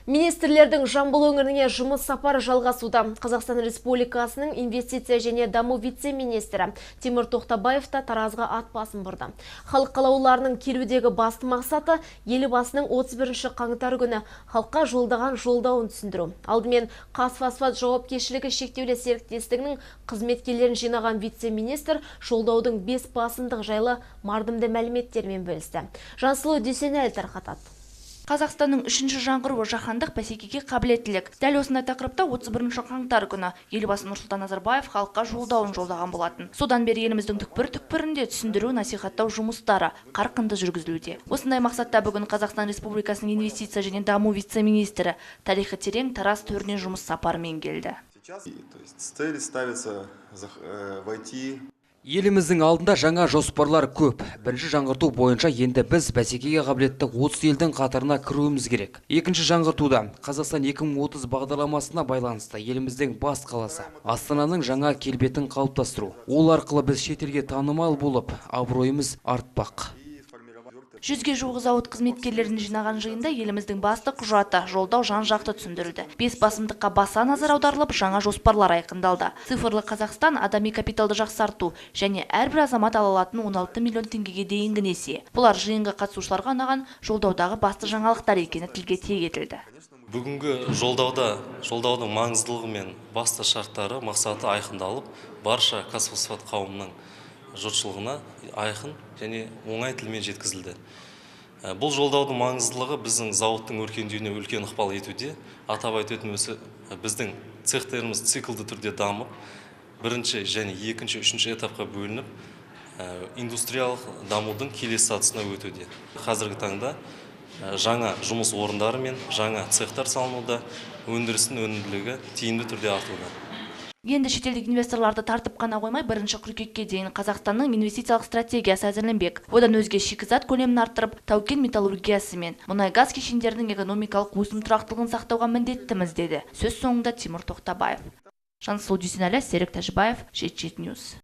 Министрлердің Жамбыл өңіріне жұмыс сапары жалғасуда. Қазақстан Республикасының инвестиция және даму вице-министрі Тимур Тоқтабаев та Таразға ат басын бұрды. Халық қалаулыларының келудегі басты мақсаты Елбасының 31 қаңтар күні халыққа жолдаған жолдауын түсіндіру. Алдымен Қазфосфат жауапкершілігі шектеулі серіктестігінің қызметкерлерін жинаған вице-министр жолдаудың 5 басымдық жайлы мардымды мәліметтермен бөлісті. Жансұлу Дүйсенәлі тарқатады. Қазақстанның үшінші жаңғыруы — жаһандық бәсекеге қабілеттілік. Дәл осындай тақырыпта 31 қаңтар күні Елбасы Нұрсұлтан Назарбаев халыққа жолдауын жолдаған болатын. Содан бері еліміздің түкпір-түкпірінде түсіндіру, насихаттау жұмыстары қарқынды жүргізілуде. Осындай мақсатта бүгін Қазақстан Республикасының инвестиция және даму вице-министрі тарихы терең Тараз төріне жұмыс сапарымен келді. Сейчас, то есть цели ставятся войти Еліміздің алдында жаңа жоспарлар көп. Бірінші жаңғырту бойынша енді біз бәсекеге қабілетті 30 елдің қатарына кіруіміз керек. Екінші жаңғыртуда Қазақстан 2030 бағдарламасына байланысты еліміздің бас қаласы Астананың жаңа келбетін қалыптастыру. Ол арқылы біз шетелге танымал болып, абыройымыз артпақ. 100-ге жуық зауыт қызметкерлерін жинаған жиында еліміздің басты құжаты — жолдау жан-жақты түсіндірілді. Бес басымдыққа баса назар аударылып, жаңа жоспарлар айқындалды. Цифрлы Қазақстан, адами капиталды жақсарту және әрбір азамат ала алатын 16 миллион теңгеге дейінгі несие. Бұлар жиынға қатысушыларға ұнаған жолдаудағы басты жаңалықтар екені тілге тиек етілді. Бүгінгі жолдауда жолдаудың маңыздылығы мен басты шарттары, мақсаты айқындалып, барша Қазфосфат қауымының жұртшылығына айқын және оңай тілмен жеткізілді. Бұл жолдаудың маңыздылығы біздің зауыттың өркендеуіне үлкен ықпал етуде. Атап айтатын біздің цехтеріміз циклды түрде дамып, бірінші және екінші, үшінші этапқа бөлініп, индустриялық дамудың келесі сатысына өтуде. Қазіргі таңда жаңа жұмыс орындары мен жаңа цехтар салынуда, өндірістің өнімділігі тиімді түрде артуда. Енді шетелдік инвесторларды тартып қана қоймай, 1 қыркүйекке дейін Қазақстанның инвестициялық стратегиясы әзірленбек. Одан өзге шикізат көлемін арттырып, тау-кен металлургиясы мен мұнай-газ кешендерінің экономикалық өсім тұрақтылығын сақтауға міндеттіміз, деді сөз соңында Тимур Тоқтабаев. Жансұлу Дүйсенәлі, Серік Тәжібаев, 77 News.